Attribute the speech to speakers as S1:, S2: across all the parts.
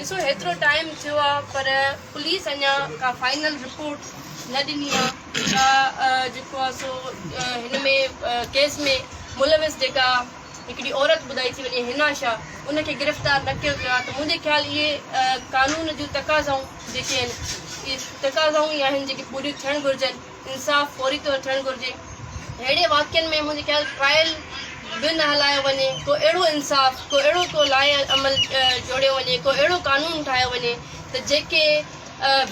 S1: ڏسو هيترو ٽائيم ٿيو آ پر پوليس اڃا ڪا فائنل رپورٽ نه ڏني آ ڪا جيڪو آ سو هن ۾ ڪيس ۾ ملوث جيڪا هڪڙي عورت ٻڌائي ٿي وڃي حنا شاهه ان کي گرفتار نه ڪيو ويو آ ته منهنجي خيال اهي قانون جون تقاضائون جيڪي آهن اهي تقاضائون ئي آهن جيڪي پوريون ٿيڻ گهرجن. انصاف فوري طور ٿيڻ گهرجي. اهڙي واقعن ۾ منهنجي خيال ٽرائل به نه هلايو وڃي، ڪو اهڙو انصاف، ڪو اهڙو ڪو لائحه عمل جوڙيو وڃي، ڪو اهڙو قانون ٺاهيو وڃي ته جيڪي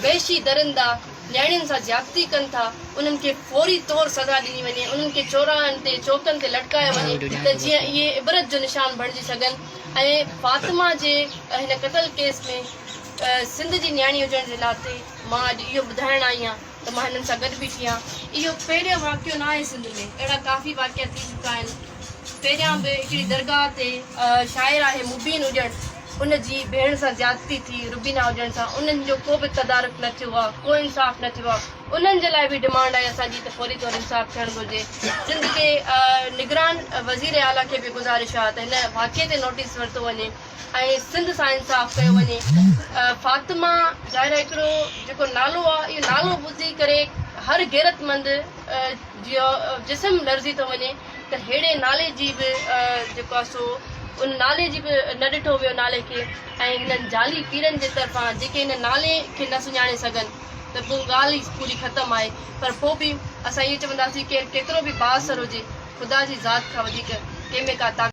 S1: وحشي درندا نياڻين سان زيادتي ڪن ٿا انهن کي فوري طور سزا ڏني وڃي، انهن کي چوراهن تي، چوڪن تي لٽڪايو وڃي ته جيئن اهي عبرت جو نشان بڻجي سگهن ۽ فاطمه جي هن قتل ڪيس ۾ سنڌ جي نياڻي هجڻ جي ناتي مان اڄ اهو ٻڌائڻ آئي آهيان. ته مان هنن سان گڏ بيٺي آهيان. اهو پهريون واقعو نه آهي سنڌ ۾ اهڙا ڪافي واقعا ٿي چڪا آهن. پهريان به هڪڙي درگاهه تي شاعر آهي مبين اڄڻ ان جي ڀيڻ سان زيادتي ٿي روبينا اڄڻ سان انهن جو ڪو به تدارڪ نه ٿيو آهي ڪو انصاف نه ٿيو آهي انهن جي لاء به ڊمانڊ آهي اسان جي ته فوري طور انصاف ٿيڻ گهرجي. سنڌ جي نگران وزير اعليٰ کي به گذارش آهي ته هن واقعي تي نوٽيس ورتو وڃي. ۽ سنڌ سان انصاف ڪيو وڃي. فاطمه ظاهر آهي هڪڙو جيڪو نالو آهي اهو نالو ٻڌي ڪري هر غيرتمند جو جسم لرزي ٿو وڃي ته ههڙي نالي جي به جيڪو آهي سو ان نالي جي به نه ڏٺو ويو نالي کي ۽ هنن جعلي پيرن جي طرفان جيڪي هن نالي کي نه سڃاڻي سگهن ته پوء ڳالهه ئي پوري ختم آهي پر پوء به اسان اهو چونداسين ڪير ڪيترو به بااثر هجي خدا جي ذات کان وڌيڪ ڪنهن ۾ ڪا طاقت.